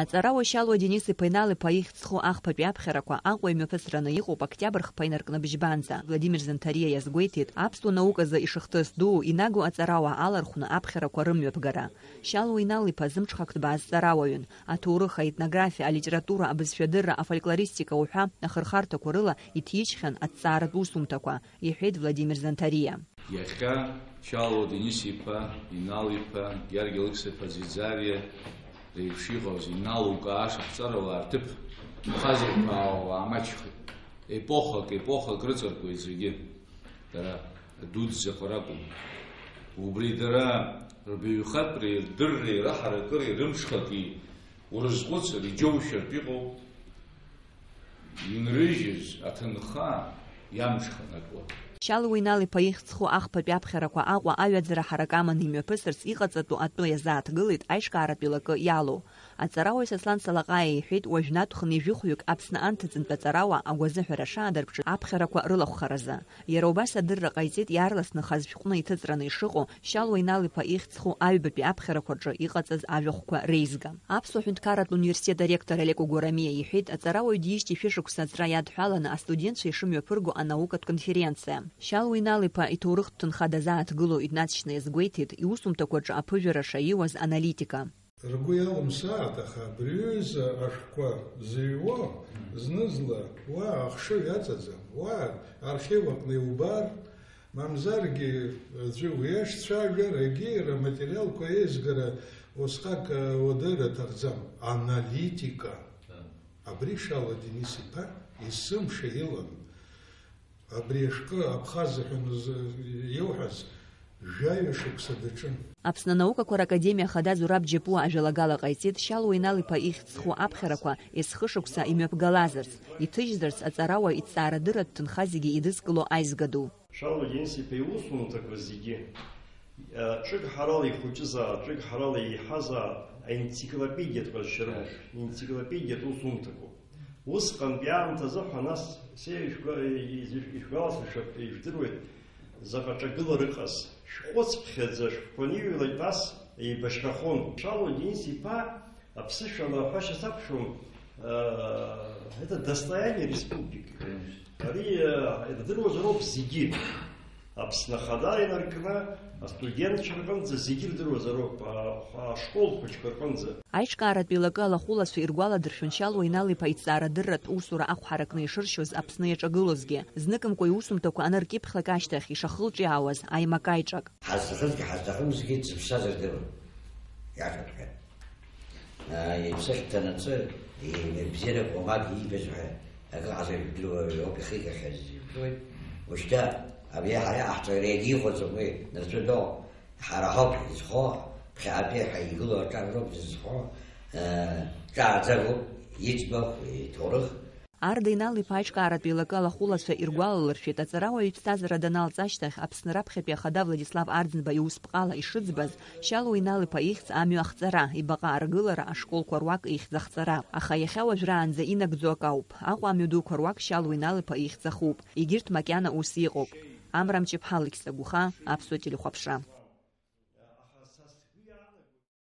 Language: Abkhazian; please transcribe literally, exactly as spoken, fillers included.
Аҵарауаҩ Шьалуа Денис-иԥа Инал-иԥа ихьӡ зху ахԥатәи аԥхьарақәа Аҟәа имҩаԥысраны иҟоуп октиабр хԥа инаркны бжьбанӡа. Владимир Занҭариа иазгәеиҭеит, аԥсуа науказы ишахҭыс дуу инагоу аҵарауаа алархәны аԥхьарақәа рымҩаԥгара. Шьалуа Инал-иԥа зымҽхак ҭбааз ҵарауаҩын. Аҭоурых, аетнографиа, алитература, абызшәадырра, афольклористика уҳәа ахырхарҭақәа рыла иҭижьхьан аҭҵааратә усумҭақәа, иҳәеит Владимир Занҭариа. Иахьа Шьалуа Денис-иԥа, Инал-иԥа, Георги Алықьса-иԥа Ӡиӡариа реиԥш иҟаз иналукааша ҳҵарауаа рҭыԥ хазырҭәаауа уаамаҷхеит. Епохак, епохак рыҵаркуеит зегьы. Дара дуӡӡақәа ракәым. Убри дара рбаҩхатәреи рдырреи раҳаракыреи рымҽхаки урызхәыцыр, иџьоушьартә иҟоуп. Инрыжьыз аҭынха иамҽханакуа. Шьалуа Инал-иԥа ихьӡ зху ахԥатәи аԥхьарақәа Аҟәа аҩаӡара ҳарак аманы имҩаԥысырц иҟаҵатәу атәы иазааҭгылеит аиҿкааратә еилакы иалоу. Аҵарауаҩ Сослан Салаҟаиа иҳәеит, уажәнатә хынҩажәи хәҩык Аԥсны анҭыҵынтә аҵарауаа агәазыҳәара шаадырԥшыз аԥхьарақәа рылахәхаразы. Иара убас адырра ҟаиҵеит иаарласны хаз шәҟәны иҭыҵраны ишыҟоу Шьалуа Инал-иԥа ихьӡ зху аҩбатәи аԥхьарақәа рҿы иҟаҵаз ажәахәқәа реизга. Аԥсуа ҳәынҭқарратә университет аректор Олег Гәарамиа иҳәеит, аҵарауаҩ диижьҭеи шәышықәса аҵра иадҳәаланы астудентцәа ишымҩаԥырго анаукатә конференциа. Шьалуа Инал-иԥа иҭоурыхтә ҭынха дазааҭгылоу инаҵшьны иазгәеиҭеит, иусумҭақәа рҿы аԥыжәара шаиуаз аналитика. Ргәы иалымсааит, аха абри аҩыза ашәҟәқәа зыҩуа, зны-зынла уа ахшыҩ аҵаӡам, уа архив аҟны иубар, мамзаргьы аӡәы уиашьцәажәарагьы, рматериалқәа еизгара усҟак, а, уадыр аҭахӡам. Аналитика. Абри Шьалуа Денис-иԥа есымша илан. Абри ашәҟәы Абхаза ҳәа назы иоуҳәаз жәаҩа шықәса даҿын. Аԥсны анаукақәа ракадемиа ахада Зураб Џьапуа ажәалагала ҟаиҵеит Шьалуа Инал-иԥа ихьӡ зху аԥхьарақәа есхышықәса имҩаԥгалазарц, иҭыжьзарц аҵарауаҩ иҭҵаарадырратә ҭынха зегьы идызкыло аизга ду. Шьалуа Денис-иԥа иусумҭақәа зегьы, ҿык ҳарала ихәыҷызаап, ҿык ҳарала еиҳазаап, аенциклопедиатә ҟазшьа рымоуп, енциклопедиатә усумҭақәоуп. Усҟантәи аамҭазы ҳәа нас, се ишәгәа-, ижәгәаласыршәап, ижәдыруеит, заҟа ҿагылара ыҟаз. Шәҟәыцԥхьаӡа шәҟәқәа аныҩлак, нас еибашьрахон. Шьалуа Денис-иԥа аԥсышәала ҳәашьа сақәшәом, э, это достояние республики. Конечно. Ари, э, ирдыруазароуп зегьы. Аԥсны Ахада инаркны, астудентцәа рҟынӡа зегьы ирдыруазароуп, а, ашкол хәыҷқәа рҟынӡа. Аиҿкааратә еилакы алахәылацәа иргәаладыршәон Шьалуа Инал-иԥа иҭҵаарадырратә усура ахә ҳаракны ишыршьоз Аԥсны иаҿагылозгьы. Зныкымкәа иусумҭақәа аныркьыԥхьлак ашьҭахь ишахылҿиаауаз аимак-аиҿак. Ҳазҭахызгьы ҳазҭахымзгьы дзыԥсаз рдыруан. Иашаҵәҟьа. Иԥсы ҭанаҵы, ибзиарак уамак иибаз ҳәа акы ҟазар ижәдыруа ауп ихигахьаз, ижәдыруеит. Ушьҭа абри ҳара иаҳҭо иара иагьихәаӡом уи, нарцәы доу, ҳара ҳауп изхо, ԥхьаҟатәи ҳаигылоу аҿар роуп зызхо, э, ҿааӡагоуп иӡбахә, иҭоурых. Арда Инал-иԥа аиҿкааратә еилакы алахәылацәа иргәалалыршәеит, аҵарауаҩ иԥсҭазаара даналҵ ашьҭахь, Аԥсны раԥхьатәи ахада Владислав Арӡынба иусԥҟала ишыӡбаз, Шьалуа Инал-иԥа ихьӡ амҩа ахҵара, ибаҟа аргылара, ашколқәа руак ихьӡ ахҵара. Аха иахьа уажәраанӡа инагӡо акы ауп. Аҟәа амҩадуқәа руак Шьалуа Инал-иԥа ихьӡ ахуп. Егьырҭ макьана ус иҟоуп. Амра Мҷыԥҳа, Алықьса Гәыха, Аԥсуа телехәаԥшра.